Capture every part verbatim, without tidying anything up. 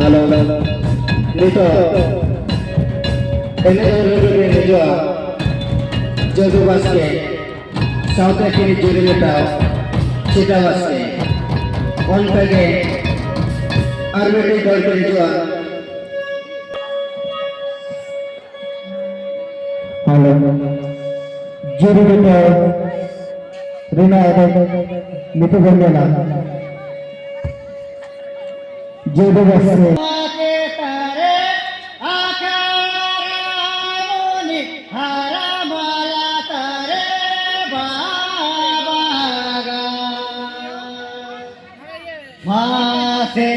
Hello, ᱱᱤᱛᱚᱜ ᱮᱱᱮᱡ ᱨᱮ ᱦᱤᱡᱩᱜᱼᱟ ᱡᱚᱫᱩ ᱵᱟᱥᱠᱮ, ᱥᱟᱶᱛᱮ ᱠᱤᱱ ᱡᱩᱨᱤ ᱢᱮᱴᱟᱣ ᱥᱤᱛᱟ ᱵᱟᱥᱠᱮ᱾ ᱚᱱᱠᱟᱜᱮ ᱟᱨ ᱢᱤᱫᱴᱤᱡ ᱫᱚᱞ ᱠᱚ ᱦᱤᱡᱩᱜᱼᱟ᱾ ᱦᱮᱞᱳ, ᱡᱩᱨᱤ ᱢᱮᱴᱟᱣ ᱨᱮᱱᱟᱜ ᱮᱱᱮᱡ ᱱᱤᱛᱚᱜ ᱵᱚᱱ ᱧᱮᱞᱟ᱾ ᱡᱚᱫᱩ ᱵᱟᱥᱠᱮ᱾ ᱢᱟᱥᱮ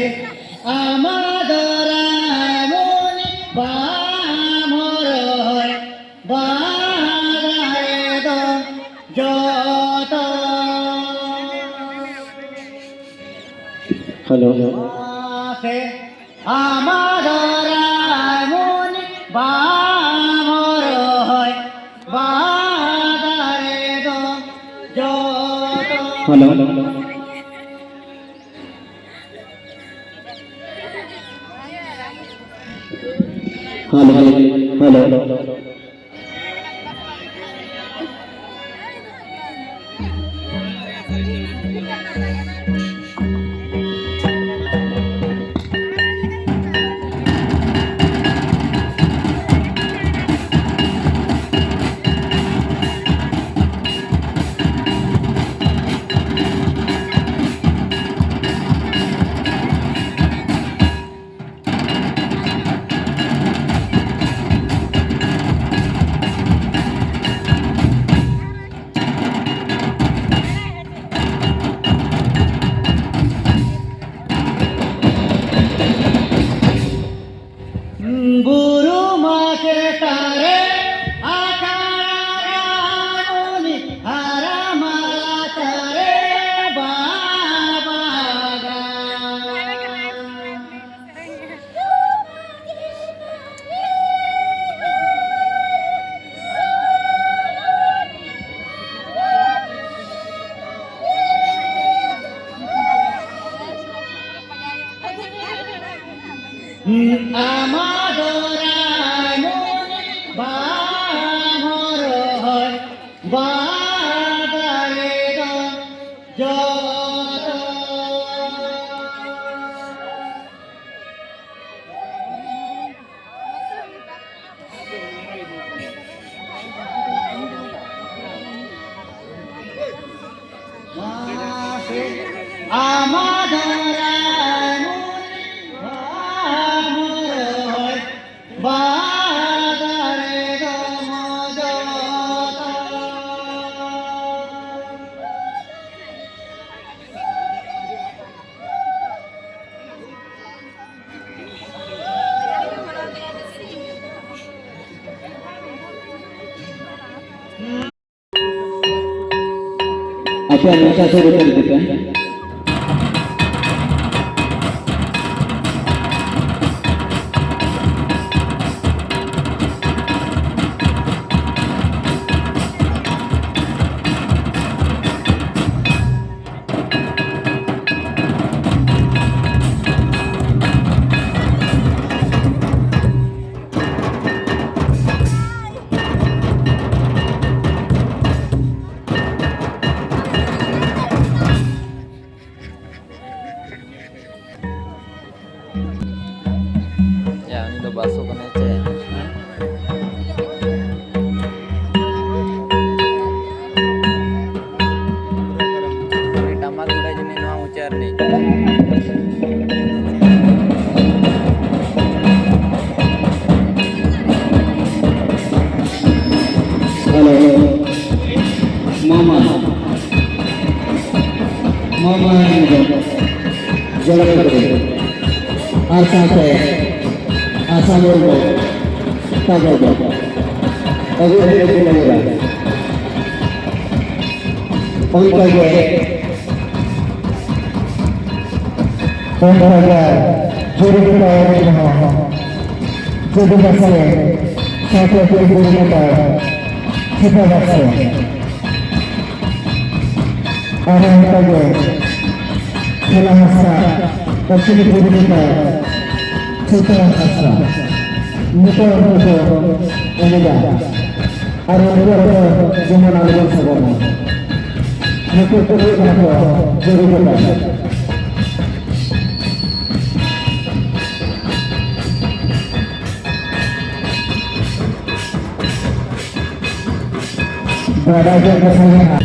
ᱟᱢᱟᱫᱚ ᱨᱟᱭᱢᱚᱱᱤ ᱵᱟᱢ ᱦᱚᱨᱚᱭ, ᱵᱟᱦᱟ ᱫᱟᱨᱮ ᱫᱚ ᱡᱚᱛᱚ᱾ ᱦᱮᱞᱳ᱾ ᱢᱟᱥᱮ ᱟᱢᱟᱫᱚ ᱨᱟᱭᱢᱚᱱᱤ ᱵᱟᱢ ᱦᱚᱨᱚᱭ, ᱵᱟᱦᱟ ᱫᱟᱨᱮ ᱫᱚ ᱡᱚᱛᱚ᱾ ᱦᱮᱞᱳ᱾ Hello, hello, hello. ᱵᱩᱨᱩ ᱢᱟ ᱪᱮᱛᱟᱱ ᱨᱮ ᱟᱠᱟᱲᱟ ᱨᱟᱢᱩᱱᱤ, ᱦᱟᱨᱟ ᱢᱟᱞᱟ ᱪᱟᱨᱮ ᱵᱟᱵᱟ᱾ ᱟᱢᱟᱜ ᱫᱚ ᱨᱟᱭᱢᱚᱱᱤ ᱵᱟᱦᱟ ᱨᱚᱦᱚᱭ, ᱵᱟᱦᱟ ᱫᱟᱨᱮ ᱫᱚ ᱡᱚᱛᱚ᱾ ᱟᱯᱮᱭᱟᱜ ᱢᱚᱪᱟ ᱥᱩᱨ ᱩᱛᱟᱹᱨ ᱤᱫᱤ ᱯᱮ᱾ ᱭᱟ, ᱩᱱᱤ ᱫᱚ ᱵᱟᱥᱚ ᱠᱟᱱᱟᱭ ᱪᱮ? ᱩᱱᱤ ᱴᱟᱢᱟᱠ ᱜᱩᱰᱟ ᱡᱟᱹᱱᱤᱡ ᱱᱚᱣᱟ ᱩᱪᱟᱨ ᱨᱤᱱᱤᱡ᱾ ᱦᱮᱞᱳ, ᱢᱟᱢᱟ, ᱢᱟᱢᱟ ᱡᱚᱲᱟ ᱠᱚᱨᱮ ᱟᱨ ᱥᱟᱶᱛᱮ ᱟᱥᱟᱢ ᱚᱱᱠᱟᱜᱮ ᱯᱚᱱᱨᱚ ᱦᱟᱡᱟᱨ ᱡᱩᱨᱤ ᱠᱚ ᱛᱟᱭᱚᱢ ᱨᱮᱦᱚᱸ ᱡᱩᱫᱤ ᱵᱟᱥᱮ ᱥᱟᱶᱛᱮ ᱠᱩᱲᱤ ᱜᱤᱫᱽᱨᱟᱹ ᱠᱚ ᱛᱟᱭᱚᱢ ᱠᱷᱮᱯᱟ ᱵᱟᱥᱮ ᱟᱨ ᱚᱱᱠᱟᱜᱮ ᱠᱷᱮᱞᱟ ᱦᱟᱥᱟ ᱯᱚᱥᱪᱤᱢ ᱯᱩᱨᱵᱤ ᱛᱟᱭᱚᱢ ᱠᱷᱮᱯᱟ ᱦᱟᱥᱟ ᱱᱤᱛᱚᱜ ᱩᱱᱠᱩ ᱠᱚ ᱮᱱᱮᱡᱟ᱾ ᱟᱨ ᱩᱱᱠᱩ ᱨᱮᱫᱚ ᱡᱮᱢᱚᱱ ᱟᱞᱚᱵᱚᱱ ᱥᱚᱜᱚᱢᱟ᱾ ᱱᱩᱠᱩ ᱠᱚ ᱦᱩᱭᱩᱜ ᱠᱟᱱᱟ ᱠᱚ ᱡᱩᱨᱤ ᱠᱚ ᱛᱟᱞᱮ᱾ ᱵᱟᱰᱟᱭ ᱡᱚᱝ ᱠᱟᱛᱷᱟ ᱜᱮ ᱦᱟᱸᱜ᱾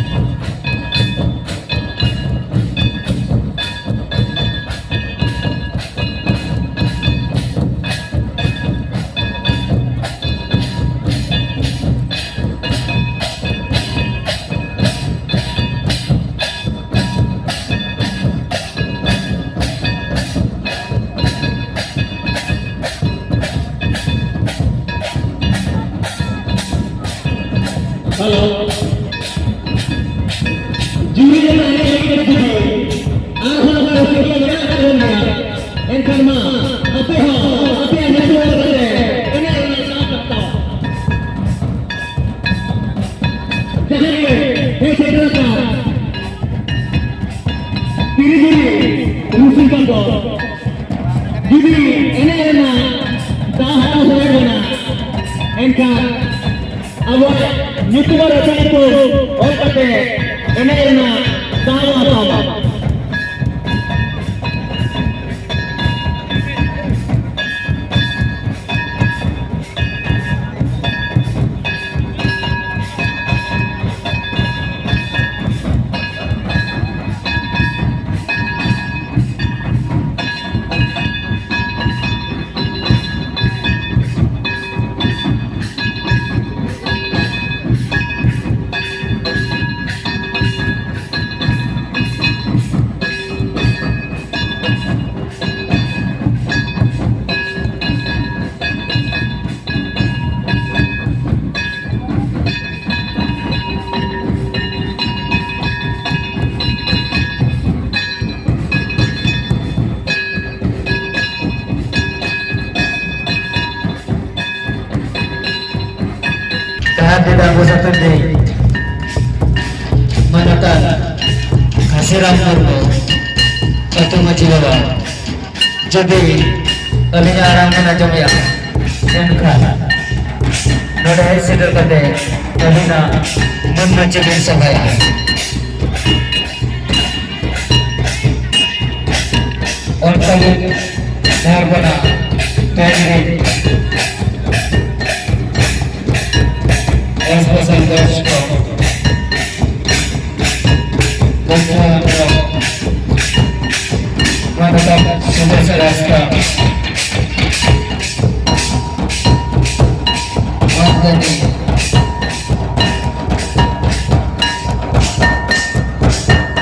ᱦᱮᱞᱳ᱾ ᱡᱩᱨᱤ ᱨᱮᱱᱟᱜ ᱮᱱᱮᱡ ᱞᱟᱹᱜᱤᱫ ᱛᱮ ᱡᱩᱫᱤ ᱟᱨᱦᱚᱸ ᱱᱚᱝᱠᱟ ᱨᱟᱹᱥᱠᱟᱹ ᱢᱮᱱᱟᱜ ᱟᱠᱟᱫ ᱵᱚᱱ ᱜᱮᱭᱟ, ᱮᱱᱠᱷᱟᱱ ᱢᱟ ᱟᱯᱮ ᱦᱚᱸ ᱟᱯᱮᱭᱟᱜ ᱧᱩᱛᱩᱢ ᱚᱞ ᱠᱟᱛᱮ ᱮᱱᱮᱡ ᱨᱮᱱᱟᱜ ᱫᱟᱣ ᱯᱮ ᱦᱟᱛᱟᱣᱟ᱾ ᱡᱟᱦᱟᱸᱭ ᱜᱮ ᱦᱮᱡ ᱥᱮᱴᱮᱨ ᱟᱠᱟᱱ ᱛᱤᱨᱤ ᱡᱩᱨᱤ ᱨᱩᱥᱤᱠᱟ ᱠᱚ ᱡᱩᱫᱤ ᱮᱱᱮᱡ ᱨᱮᱱᱟᱜ ᱫᱟᱣ ᱦᱟᱛᱟᱣ ᱥᱟᱱᱟᱭᱮᱫ ᱵᱚᱱᱟ, ᱮᱱᱠᱷᱟᱱ ᱟᱵᱚᱣᱟᱜ ᱧᱩᱛᱩᱢ ᱟᱨ ᱟᱹᱛᱩ ᱧᱩᱛᱩᱢ ᱚᱞ ᱠᱟᱛᱮ ᱮᱱᱮᱡ ᱨᱮᱱᱟᱜ ᱫᱟᱣ ᱵᱚᱱ ᱦᱟᱛᱟᱣ ᱢᱟ᱾ ᱟᱨ ᱡᱮᱴᱟ ᱟᱵᱚ ᱥᱟᱱᱛᱟᱲ ᱛᱮ ᱢᱟᱱᱚᱛᱟᱱ ᱜᱷᱟᱥᱤᱨᱟᱢ ᱢᱩᱨᱢᱩ, ᱟᱹᱛᱩ ᱢᱟᱹᱡᱷᱤ ᱵᱟᱵᱟ, ᱡᱩᱫᱤ ᱟᱹᱞᱤᱧᱟᱜ ᱟᱲᱟᱝ ᱵᱮᱱ ᱟᱸᱡᱚᱢᱮᱜᱼᱟ, ᱮᱱᱠᱷᱟᱱ ᱱᱚᱰᱮ ᱦᱮᱡ ᱥᱮᱴᱮᱨ ᱠᱟᱛᱮ ᱟᱹᱞᱤᱧᱟᱜ ᱢᱟᱹᱱ ᱢᱟᱹᱪᱤ ᱵᱮᱱ ᱥᱟᱯᱷᱟᱭᱟ᱾ ᱚᱱᱠᱟ ᱜᱮ ᱢᱚᱦᱚᱨᱵᱚᱱᱟ ᱛᱟᱭᱚᱢ ᱨᱮ ᱮᱥ ᱵᱟᱥᱟᱱ ᱜᱚᱥᱴ ᱠᱚ, ᱵᱚᱠᱩᱣᱟᱱ ᱠᱚ, ᱢᱟᱱᱚᱛᱟᱱ ᱥᱩᱫᱷᱤᱨ ᱥᱚᱨᱮᱥ ᱠᱚ, ᱢᱟᱱᱚᱛᱟᱱᱤ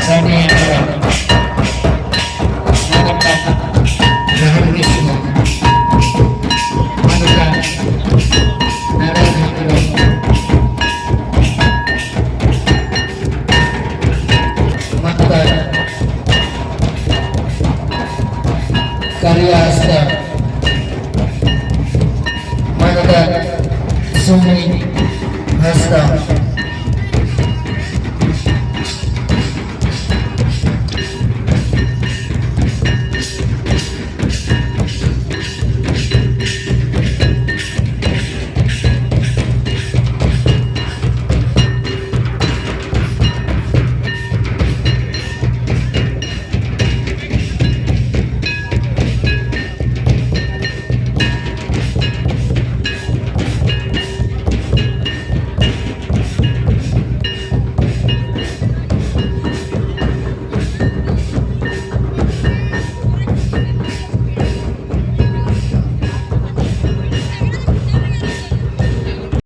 ᱨᱟᱱᱤ ᱦᱮᱢᱵᱨᱚᱢ, ᱢᱟᱱᱚᱛᱟᱱ ᱨᱟᱦᱩᱞ ᱠᱤᱥᱠᱩ, ᱢᱟᱱᱚᱛᱟᱱ ᱱᱟᱨᱟᱭᱚᱱ ᱦᱮᱢᱵᱨᱚᱢ, ᱢᱟᱱᱚᱛᱟᱱ ᱠᱟᱨᱤᱭᱟ ᱦᱟᱸᱥᱫᱟ, ᱢᱟᱱᱚᱛᱟᱱ ᱥᱩᱢᱤ ᱦᱟᱸᱥᱫᱟ,